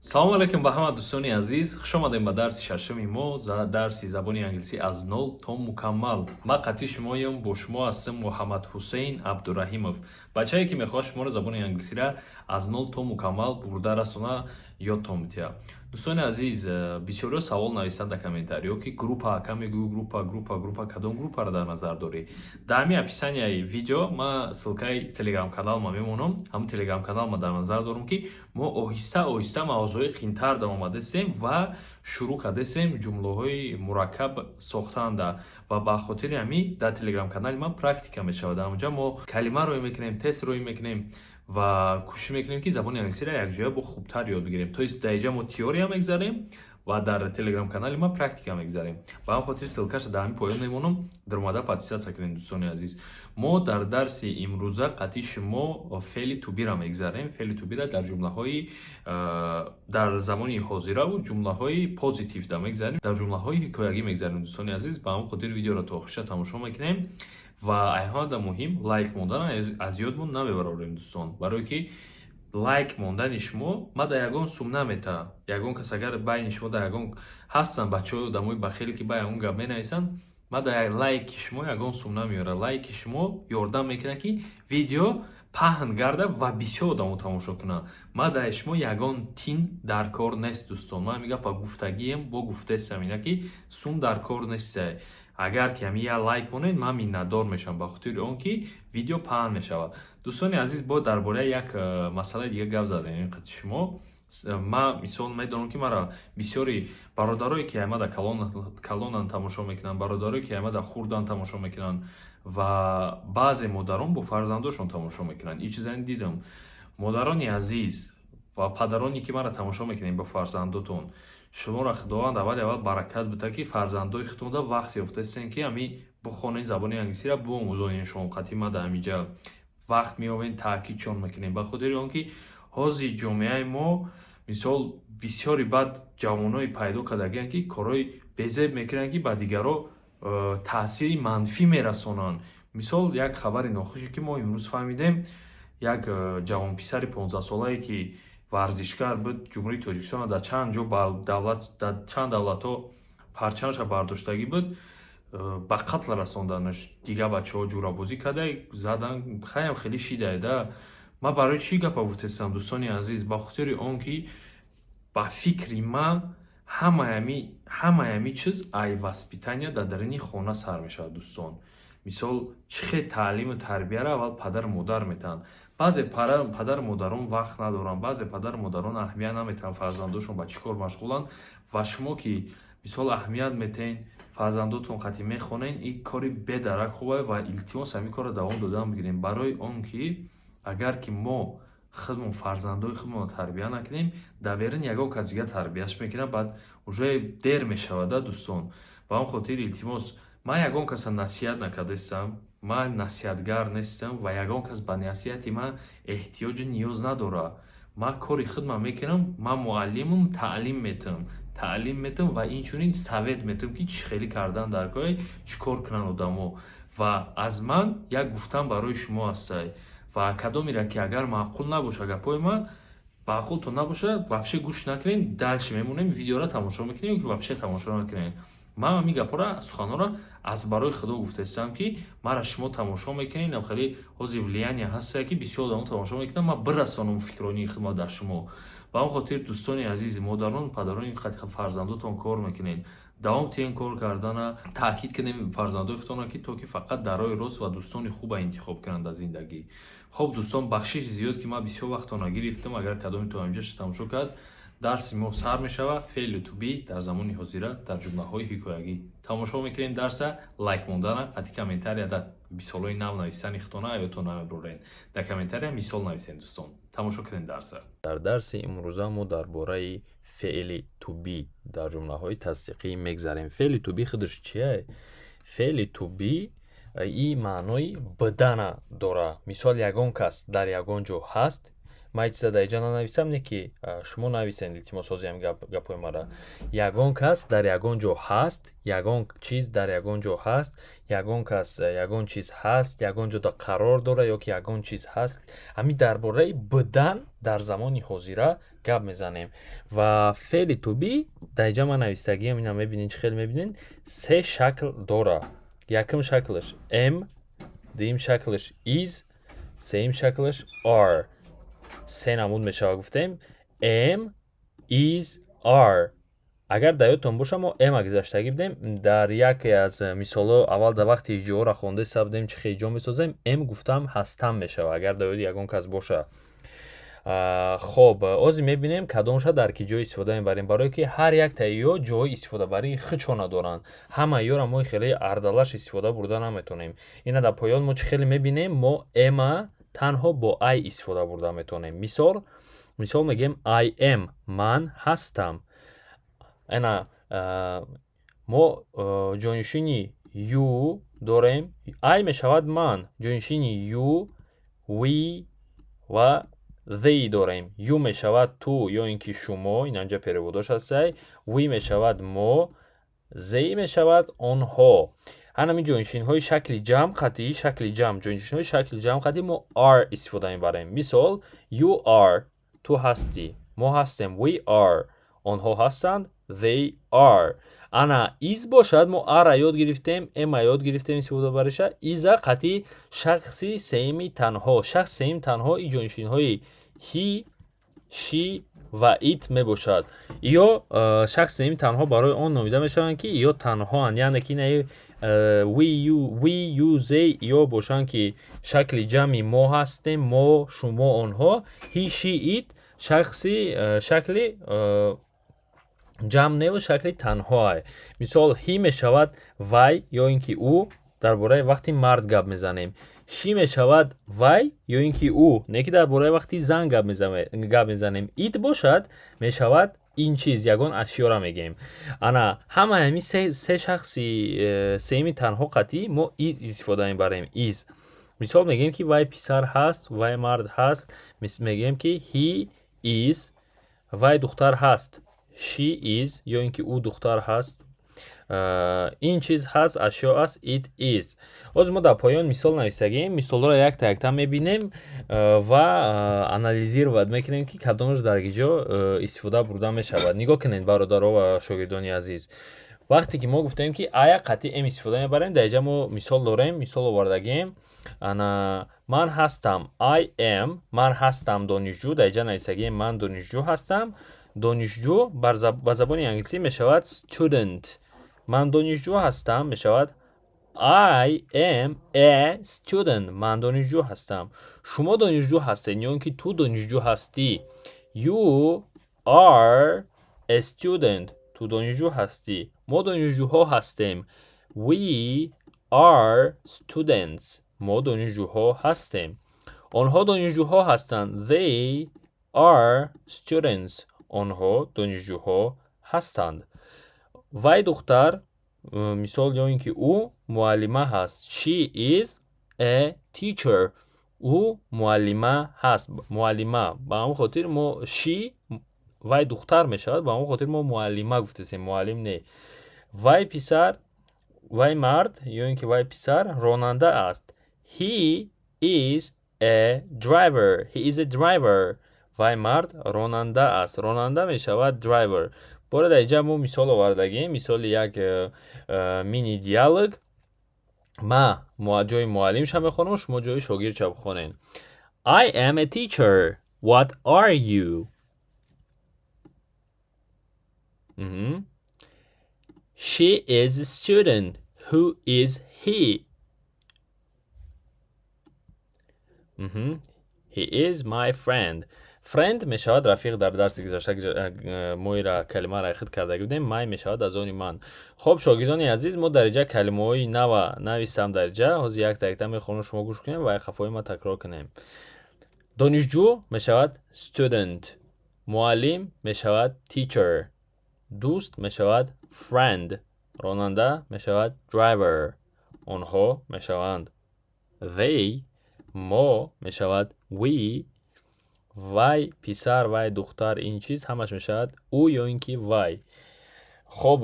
Салому алайкум ба ҳама дӯстони азиз. Хуш омадем ба дарси шашуми мо, дарси забони англисӣ аз нол то мукаммал. Ман қатъи шумоям, бо шумо ҳастам Муҳаммад Ҳусейн Абдураҳимов, бачае, ки мехоҳад шуморо забони англисира аз нол то мукаммал бурда расона, ёдтон битиҳад. Дӯстони азиз, бисёриҳо савол нависанд дар комментариҳо, ки группа, ака, мегӯ группа, группа, группа, кадом группаро дар назар дорӣ? Дар ҳамин описанияи видео ман ссылкаи телеграм-каналма мемонам. Ҳамун телеграм-каналма дар назар дорам, ки мо оҳиста оҳиста мавзӯи қинтар даромадастем ва шурӯъ кардастем ҷумлаҳои мураккаб сохтанда. Ва ба хотири ҳамин дар телеграм-канали ман практика мешавад. Дар онҷа мо калима роӣ мекунем, тест роӣ мекунем ва кӯшиш мекунем, ки забони англисиро якҷоя бо хубтар ёд бигирем. То есть дар инҷа мо теория мегзарем ва дар телеграм-канали ман практика мегзарем. Ба ҳамин хотир ссылкаша дар ҳамин поён мемонам, даромада подписаться кунед. Дӯстони азиз, мо дар дарси имрӯза қатъи шумо феъли to be-ра мегзарем. Феъли to be-ра дар ҷумлаҳои дар замони ҳозираву ҷумлаҳои позитив да мегзарем, дар ҷумлаҳои ҳикоягӣ мегзарем. Дӯстони азиз, ба ҳамин хотир видеоро то охириша тамошо мекунем ва айҳода муҳим лайк мондан аз ёдмон намебарорем, дӯстон, барое ки лайк мондани шумо ма дар ягон сум намета. Ягон кас агар байни шумо дар ягон ҳастанд бачаҳои одамои бахеле, ки ба ягон гап менависанд, ма дар лайки шумо ягон сум намеёрад. Лайки шумо ёрдам мекунад, ки видео паҳн гарда ва бисёр одамо тамошо кунанд. Ма дар шумо ягон тин дар кор нест, дӯстон. Ман ҳамин гапа гуфтагием, бо гуфтаестам ина, ки сум дар кор нестай. Агар ки ҳамин як лайк монед, ман миннатдор мешавам, ба хотири он ки видео паҳн мешавад. Дӯстони азиз, бо дар бораи як масъалаи дига гап задем ин қати шумо. Ман мисол медонам, ки мара бисёри бародарое, ки аймада калонан тамошо мекунанд, бародарое, ки аймада хурдан тамошо мекунанд, ва баъзе модарон бо фарзандошон тамошо мекунанд. Ин чизани дидам. Модарони азиз ва падароне, ки маро тамошо мекунед бо фарзандотон, шуморо Худованд аввали аввал баракат бита, ки фарзандои худтонда вақт ёфтастен, ки ҳами бихонед, забони англисиро биомӯзонед. Шумо қатъи ма дар ҳамиҷа вақт меёбем, таъкидшон мекунем, ба хотири он ки ҳозир ҷомеаи мо, мисол, бисёри бад ҷавоное пайдо кардагианд, ки корҳои безеб мекунанд, ки ба дигарро таъсири манфӣ мерасонанд. Мисол, як хабари нохуше, ки мо имрӯз фаҳмидем: як ҷавонписари 15-солае, ки варзишгар буд, Ҷумҳурии Тоҷикистонро дар чанд ҷо, дар чанд давлатҳо парчамаша бардоштагӣ буд, ба қатл расонданаш. Дигар бачаҳо ҷурабозӣ карда задан, хаям хеле шидае да. Ман барои чӣ гапа гуфтестам, дӯстони азиз? Ба хотири он ки ба фикри ман ҳамаи ҳами чиз ай воспитания дар даруни хона сар мешавад, дӯстон. Мисол, чӣ хел таълиму тарбияро аввал падару модар метаҳанд. Баъзе падару модарон вақт надоранд, баъзе падару модарон аҳамият наметаҳанд, фарзандошон ба чӣ кор машғуланд. Ва шумо, ки мисол аҳамият метаҳед, фарзандотон қатъи мехонед, ин кори бедарак хуб ва илтимос, ҳамин корро давом додан бигирем, барои он ки агар ки мо худмон фарзандои худмонро тарбия накунем, дар берун ягон кас дига тарбияш мекунад, баъд уже дер мешавад да, дӯстон. Ба он хотир илтимос, ман ягон каса насиҳат накардастам, ман насиҳатгар нестам ва ягон кас ба насиҳати ман эҳтиёҷу ниёз надорад. Ман кори худман мекунам, ман муаллимам, таълим метаҳам, таълим метаҳам ва инчунин совет метаҳам, ки чӣ хеле кардан дар кор, чӣ кор кунанд одамо. Ва аз ман як гуфтан барои шумо ҳастай ва кадомере ки агар маъқул набошад, гапҳои ман маъқултон набошад, вообще гӯш накунед, дальше мемонем, видеоро тамошо мекунем ки вообще тамошо накунед. Ман ҳамин гапҳоро, суханҳоро аз барои Худо гуфтаистам, ки мара шумо тамошо мекунед, ам хеле ҳозир влияние ҳастае, ки бисёр одамо тамошо мекунанд, ман бирасонам фикронии худма дар шумо. Ба он хотир, дӯстони азизи, модарон, падарони, фарзандотон кор мекунед, давом тиҳен кор кардана, таъкид кунем фарзандои худтонро, ки то ки фақат дар роҳи рост ва дӯстони хуба интихоб кунанд дар зиндагӣ. Хоб, дӯстон, бахшиши зиёд, ки ман бисёр вақтона гирифтам. Агар кадоми то инҷа тамошо кард, дарси мо сар мешавад. Феъли to be дар замони ҳозира дар ҷумлаҳои ҳикоягӣ тамошо мекунем дарса. Лайк мондана, қатъи комментария дар мисолҳои нав нависани худтона аётон намебурен. Дар комментария мисол нависем. Дӯстон, тамошо кунем дарса. Дар дарси имрӯза мо дар бораи феъли to be дар ҷумлаҳои тасдиқӣ мегзарем. Феъли to be худаш чие? Феъли to be и маънои будана дорад. Мисол, ягон кас дар ягон ҷо ҳаст. Ман чиза дар инҷа нанависам, не ки шумо нависен, илтимос, ҳозир гапҳои мара. Ягон кас дар ягон ҷо ҳаст, ягон чиз дар ягон ҷо ҳаст, ягон кас, ягон чиз ҳаст, ягон ҷода қарор дора ё ки ягон чиз ҳаст. Ҳамин дар бораи будан дар замони ҳозира гап мезанем. Ва феъли to be дар инҷа ман нависагиам, ина мебинед, чӣ хел мебинед, се шакл дора. Якум шаклаш am, дуюм шаклаш is, сеюм шаклаш are. Се намуд мешавад, гуфтем: am, is, are. Агар дар ёдтон боша, мо am гузаштагӣ будем дар яке аз мисолҳо. Аввал дар вақти ҳиҷоҳоро хондаиста будем, чӣ хел ҳиҷо месозем. Am гуфтам, ҳастам мешавад, агар дар ёди ягон кас боша. Хоб, ҳозир мебинем, кадомша дар ки ҷой истифода мебарем, барое ки ҳар яктаи ё ҷои истифодабарии худшона доранд. Ҳама ёро мо хеле ардалаш истифода бурда наметавонем. Ина дар поён мо чӣ хеле мебинем: мо am а танҳо бо I истифода бурда метавонем. Мисол мегӯем: I am, ман ҳастам. Ана мо ҷойнишини you дорем. I мешавад ман. Ҷойнишини you, we ва they дорем. You мешавад ту ё ин ки шумо, инанҷа перевод ош ҳастай. We мешавад мо, they мешавад онҳо. Ҳанамин ҷойнишинҳои шакли ҷамъ қатъӣ, шакли ҷамъ, ҷойнишинҳои шакли ҷамъ қатъӣ мо are истифода мебарем. Мисол: you are, ту ҳастӣ, мо ҳастем, we are, онҳо ҳастанд, they are. Ана is бошад, мо are а ёд гирифтем, am а ёд гирифтем истифода бариша. Is а қатъи шахси сеюми танҳо. Шахси сеюми танҳо и ҷойнишинҳои he, she ва it мебошад. Ё шахси сеюми танҳо барои он номида мешаванд, ки ё танҳоанд, яъне ки на we, you, we, you, they ё бошанд, ки шакли ҷамъи мо ҳастем, мо, шумо, онҳо. He, she, it шахси шакли ҷамъ неву шакли танҳоа. Мисол, he мешавад вай ё ин ки ӯ, дар бораи вақти мард гап мезанем. She мешавад вай ё ин ки ӯ, не ки дар бораи вақти зан гап мезанем. It бошад, мешавад ин чиз, ягон ашёра мегӯем. Ана ҳамаи ҳамин се шахси сеюми танҳо қатъӣ мо is истифода мебарем, is. Мисол мегӯем, ки вай писар ҳаст, вай мард ҳаст, мегӯем, ки he is. Вай духтар ҳаст, she is, ё ин ки ӯ духтар ҳаст. Ин чиз ҳаст, ашё аст, it is. Ҳозир мо дар поён мисол нависагем. Мисолҳоро якта якта мебинем ва анализировать мекунем, ки кадомаш дар ки ҷо истифода бурда мешавад. Нигоҳ кунед, бародаро ва шогирдони азиз. Вақте ки мо гуфтем, ки I я қатъи am истифода мебарем, дар инҷа мо мисол дорем, мисол овардагем. Ана ман ҳастам, I am, ман ҳастам донишҷӯ. Дар инҷа нависагем: ман донишҷӯ ҳастам. Донишҷӯ ба забони англисӣ мешавад student. Ман донишҷӯ ҳастам мешавад I am a student. Ман донишҷӯ ҳастам. Шумо донишҷӯ ҳастед ё ин ки ту донишҷӯ ҳастӣ, you are a student, ту донишҷӯ ҳастӣ. Мо донишҷӯҳо ҳастем, we are students, мо донишҷӯҳо ҳастем. Онҳо донишҷӯҳо ҳастанд, they are students, онҳо донишҷӯҳо ҳастанд. Вай духтар, мисол, ё ин ки ӯ муаллима ҳаст, she is a teacher, ӯ муаллима ҳаст. Муаллима, ба ҳамон хотир мо she, вай духтар мешавад, ба ҳамон хотир мо муаллима гуфтесем, муаллим не. Вай писар, вай мард ё ин ки вай писар ронанда аст, he is a driver, he is a driver. Вай мард ронанда аст, ронанда мешавад driver. Боре дар инҷа мо мисол овардагем, мисоли як мини диалог. Ма ҷои муаллимша мехонам, шумо ҷои шогирдша бихонед. I am a teacher. What are you? She is a student. Who is he? He is my friend. Friend мешавад рафиқ. Дар дарси гузашта мо ира калимаро хит карда будем. My мешавад аз они ман. Хоб, шогирдони азиз, мо дар инҷа калимаҳои нава навистам дар инҷа. Ҳозир якта якта мехонам, шумо гӯш кунем ва қафои ма такрор кунем. Донишҷӯ мешавад student, муаллим мешавад teacher, дӯст мешавад friend, ронанда мешавад driver, онҳо мешаванд they, мо мешавад we. Вай писар, вай духтар, ин чиз ҳамаш мешавад ӯ ё ин ки вай. Хоб,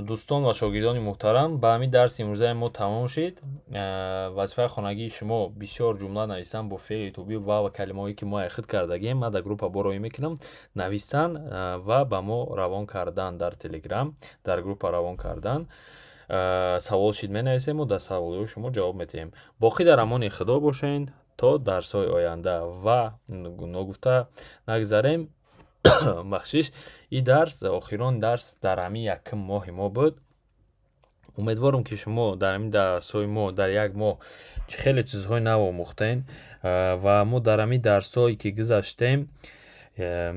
дӯстон ва шогирдони муҳтарам, ба ҳамин дарси имрӯзаи мо тамом шид. Вазифаи хонагии шумо бисёр ҷумла навистан бо феъли to be ва калимаҳое, ки мо айхид кардагем. Ман дар группа бо роҳӣ мекунам, навистан ва ба мо равон кардан дар Телеграм, дар группа равон кардан. Савол шид, менависему дар саволҳои шумо ҷавоб медиҳем. Боқӣ дар амони Худо бошед то дарсҳои оянда. Ва ногуфта нагзарем, бахшиш, ин дарс охирон дарс дар ҳамин якум моҳи мо буд. Умедворам, ки шумо дар ҳамин дарсҳои мо дар як моҳ чӣ хеле чизҳои нав омӯхтем. Ва мо дар ҳамин дарсҳое, ки гузаштем,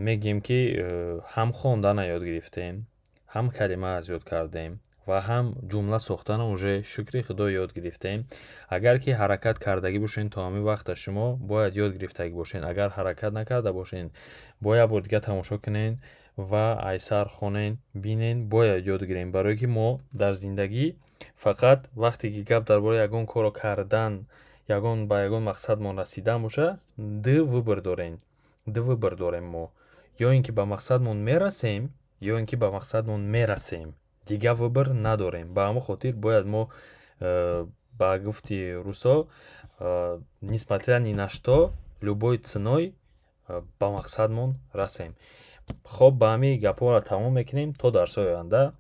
мегӯем, ки ҳам хондана ёд гирифтем, ҳам калима аз ёд кардем ва ҳам ҷумла сохтана уже, шукри Худо, ёд гирифтем. Агар ки ҳаракат кардагӣ бошед, то ҳамин вақта шумо бояд ёд гирифтагӣ бошед. Агар ҳаракат накарда бошед, бо як бор дига тамошо кунед ва айсар хонен, бинен, бояд ёд гирем, барое ки мо дар зиндагӣ фақат вақте ки гап дар бораи ягон корро кардан, ягон ба ягон мақсадмон расидан боша, ду выбор дорем мо: ё ин ки ба мақсадмон мерасем, ё ин ки ба мақсадмон мерасем, дигар выбор надорем. Ба ҳамон хотир бояд мо, ба гуфти русо, несмотря ни на что, любой ценой ба мақсадмон расем. Хоб, ба ҳамин гапҳоро тамом мекунем. То дарсҳои оянда.